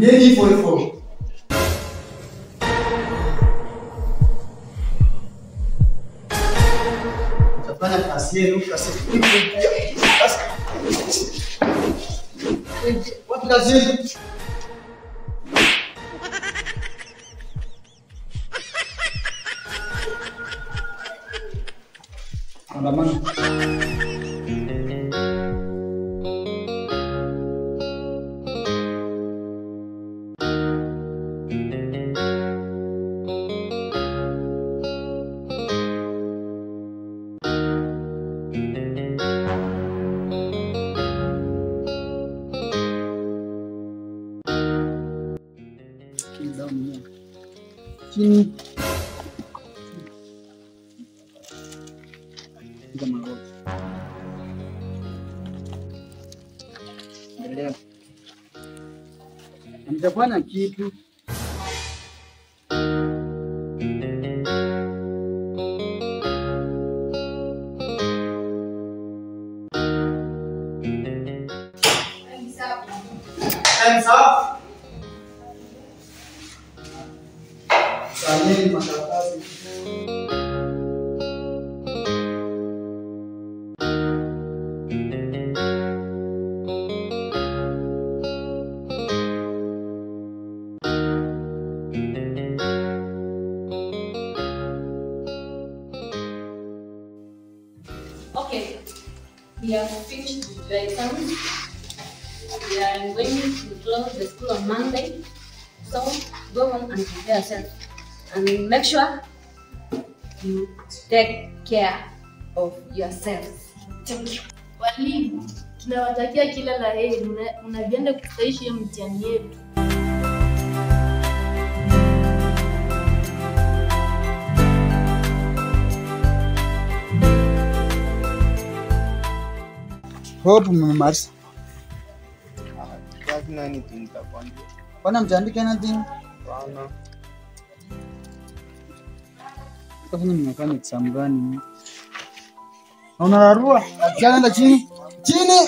Nini hivyo hivyo? Mtafanya kazi yenu, kazi. Wapi kazi yenu? Andamano. Chini. Piga magoti. Endelea. Hamjafanya kitu. Time's up. Sanyeni makaratasi. Okay, we have finished the exams. We are going to close the school on Monday, so go on and prepare yourself and make sure you take care of yourselves. Thank you. Walimu, tunawatakia kila la heri mnavyenda kusahihisha hiyo mtihani yetu. Hope mmemaliza. Hakuna anything nitakwambia. Bwana mtaandika anything? Bwana. Sasa nimefanya exam gani? Na unararua? Achana chini. Chini.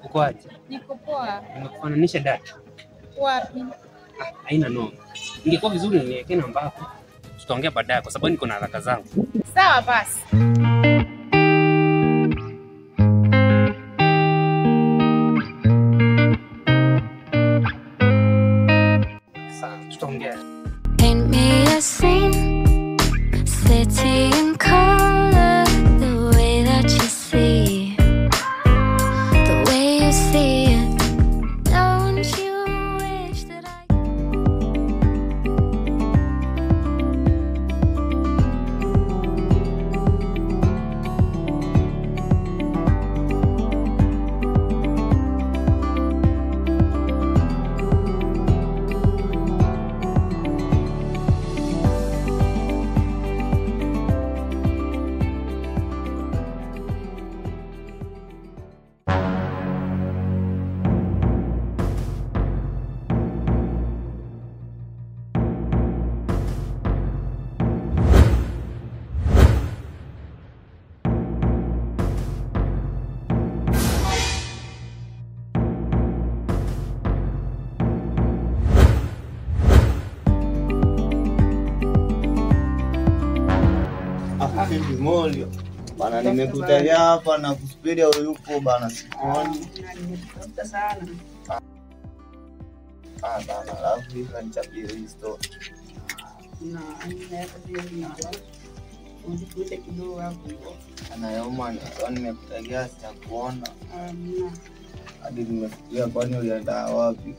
Uko aje? Niko poa. Nimekufananisha data. Wapi? Haina noma. Ingekuwa vizuri niweke namba yako. Tutaongea baadaye kwa sababu niko na haraka zangu. Sawa basi. Sawa, tutaongea. Paint me a scene, city in color, the way that you see, the way you see it. Don't you wish that I Vipi Molio? Bana nimekutalia hapa na kusubiri au yupo bana sikuoni. Nimekutafuta sana. Ah bana, alafu hivi nichapie hii story. Na nina ujifunze kidogo hapo. Anayoma na nimekutalia sijakuona. Hadi nimefikiria kwani ulienda wapi?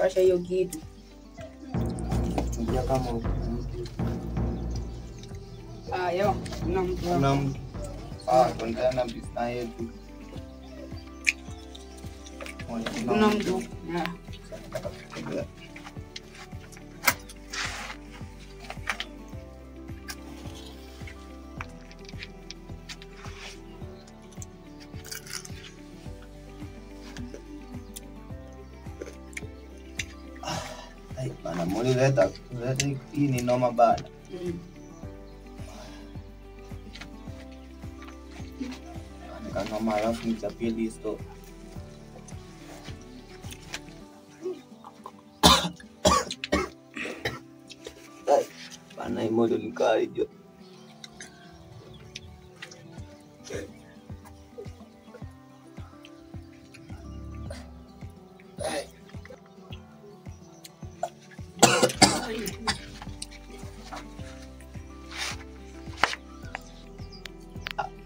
Washa hiyo kitu. Chungulia kama uko. Ah, yo, kuna mtu. Kuna mtu. Ah, tuendelee na business yetu. Kuna mtu. Ay, bana, muli leta hii ni noma bana. Kanoma alafu nichapie listo. Ay, bana imoto ni kali jo.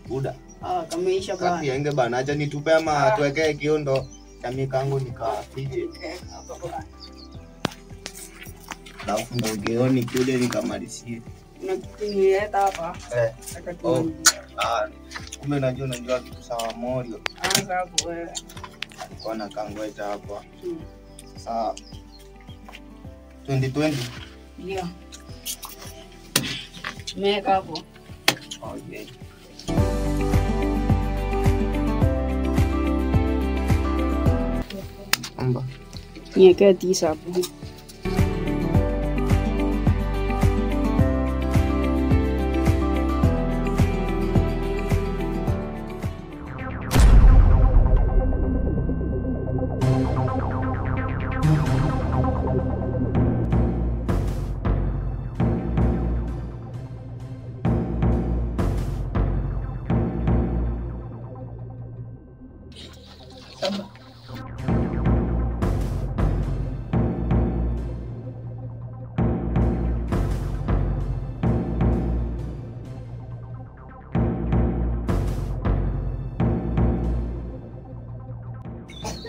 Buda. Ah, kameisha bana. Kati yange bana, acha nitupe ama tuwekee kiondo cha mikangu nikafije. Alafu ndo geoni kule nikamalizie. Kuna kitu nilileta hapa. Eh. Oh. Ah, kumbe najua kitu sawa Morio. Anza hapo wewe. Alikuwa na kangweta hapa. Sasa 2020. Ndio. Nimeweka hapo. Okay. Amba. Niwekee 9 hapo.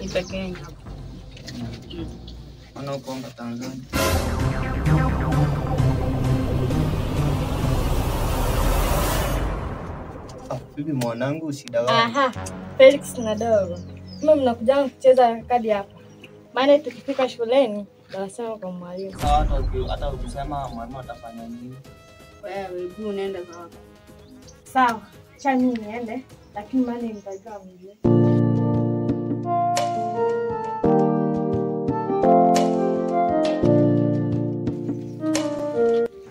Nipe Kenya. Wanaokuomba Tanzania. Ah, bibi mwanangu shida gani? Aha, Felix na Dogo. Kama mnakuja kucheza kadi hapa. Maana tukifika shuleni darasani kwa mwalimu. Sawa, hata ukisema mwalimu atafanya nini? Wewe hebu unaenda sawa. Sawa, acha mimi niende, lakini maana nitajua mjue.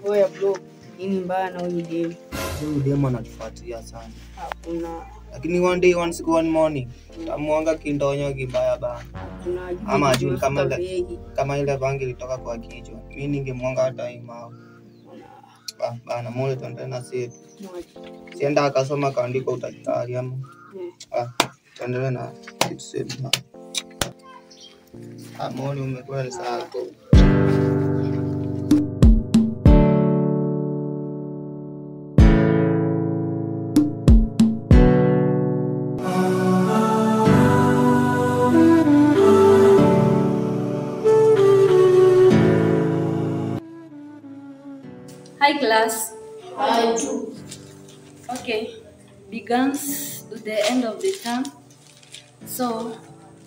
Wewe bro, nini mbaya na huyu demu? Huyu demu anatufuatilia sana. Hakuna. Lakini one day, one siku, one morning, tamuanga kindonyo kibaya bana. Ama ajui kama ile bangi ilitoka kwa kichwa. Mimi ningemwanga hata imao. Bana mole tuendelee na sisi. Sienda akasoma kaandika udaktari ama. Ah, tuendelee na kitu sema. Ah, mole umekuwa sawa. Hi class. Hi. Okay, begins to the end of the term. So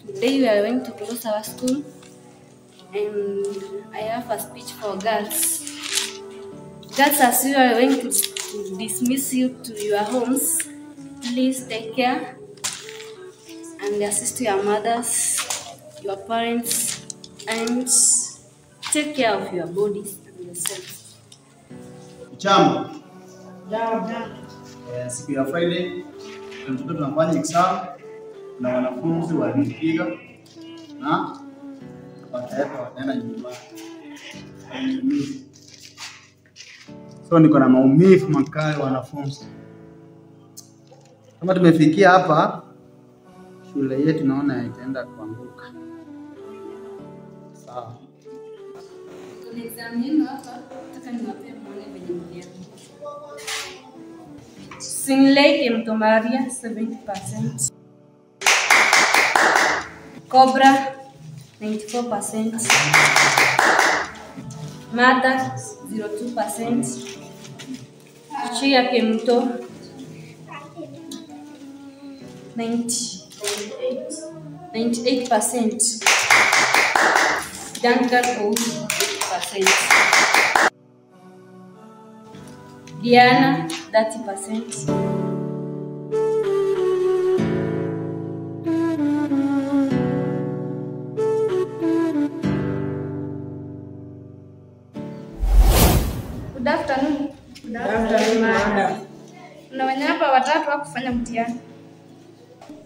today we are going to close our school, and I have a speech for girls. Girls, as we are going to dismiss you to your homes, please take care and assist your mothers, your parents, and take care of your bodies and yourselves. Jambo. Siku ya Friday tulikuwa tunafanya exam na wanafunzi walipiga na wakaenda wakaenda nyumbani. So niko na maumivu makali wanafunzi. Kama tumefikia hapa, shule yetu naona itaenda kuanguka. Sawa. Kuna exam yenu hapa, nataka niwapee muone venye mlianguka. Sinlake Mtomaria 70%. Cobra 94%. Mata 02%. Chia Kemto 98%. Duncan Owusu 8%. Diana 30%. Good afternoon. Good afternoon, madam. Kuna wenye hapa watatu hawakufanya mtihani.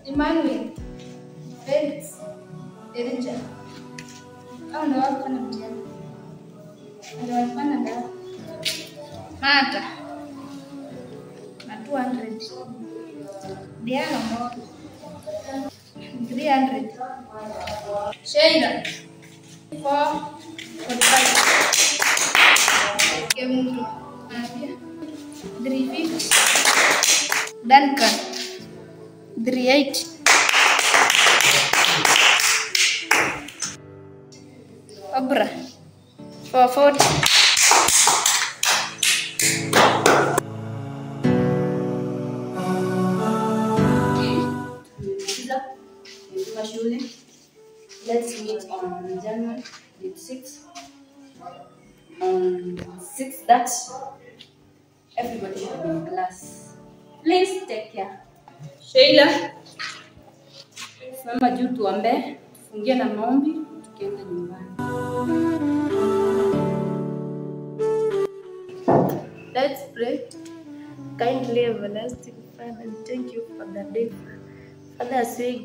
Emmanuel, Felix, Elijah. Hao ndio hawakufanya mtihani. Ndio walifanya ngapi? Mata na 200. Diana moja 300. Sheila 445. Kemuntu 350. Duncan 38. Obra 440. Shule. Let's meet on January 6th. On 6 that everybody should be in class. Please take care. Sheila, simama juu tuombe, tufungie na maombi tukienda nyumbani. Let's pray. Kindly everlasting Father, thank you for the day. Father, as we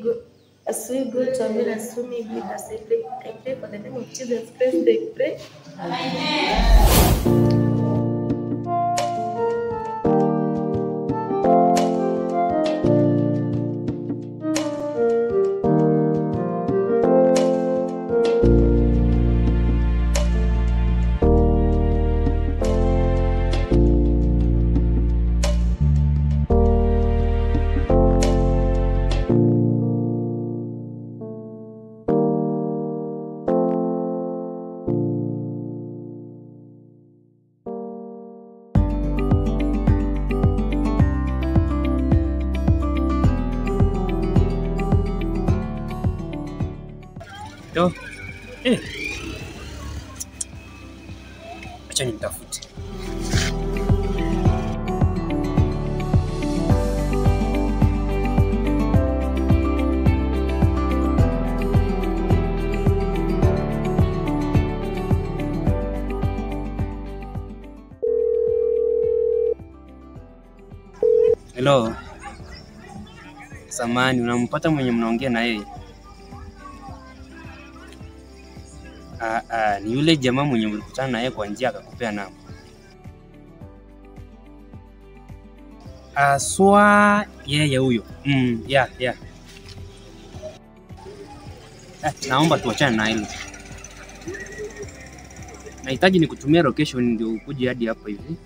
go to our and so may be as I pray for the name of Jesus Christ, I pray. Amen. Acha nimtafute. Hello. Samani, unampata mwenye mnaongea na yeye? Ni yule jamaa mwenye mlikutana naye kwa njia akakupea namba. Aswa yeye huyo. Yeah. Naomba tuachane na hilo. Nahitaji nikutumia location ndio ukuje hadi hapa hivi.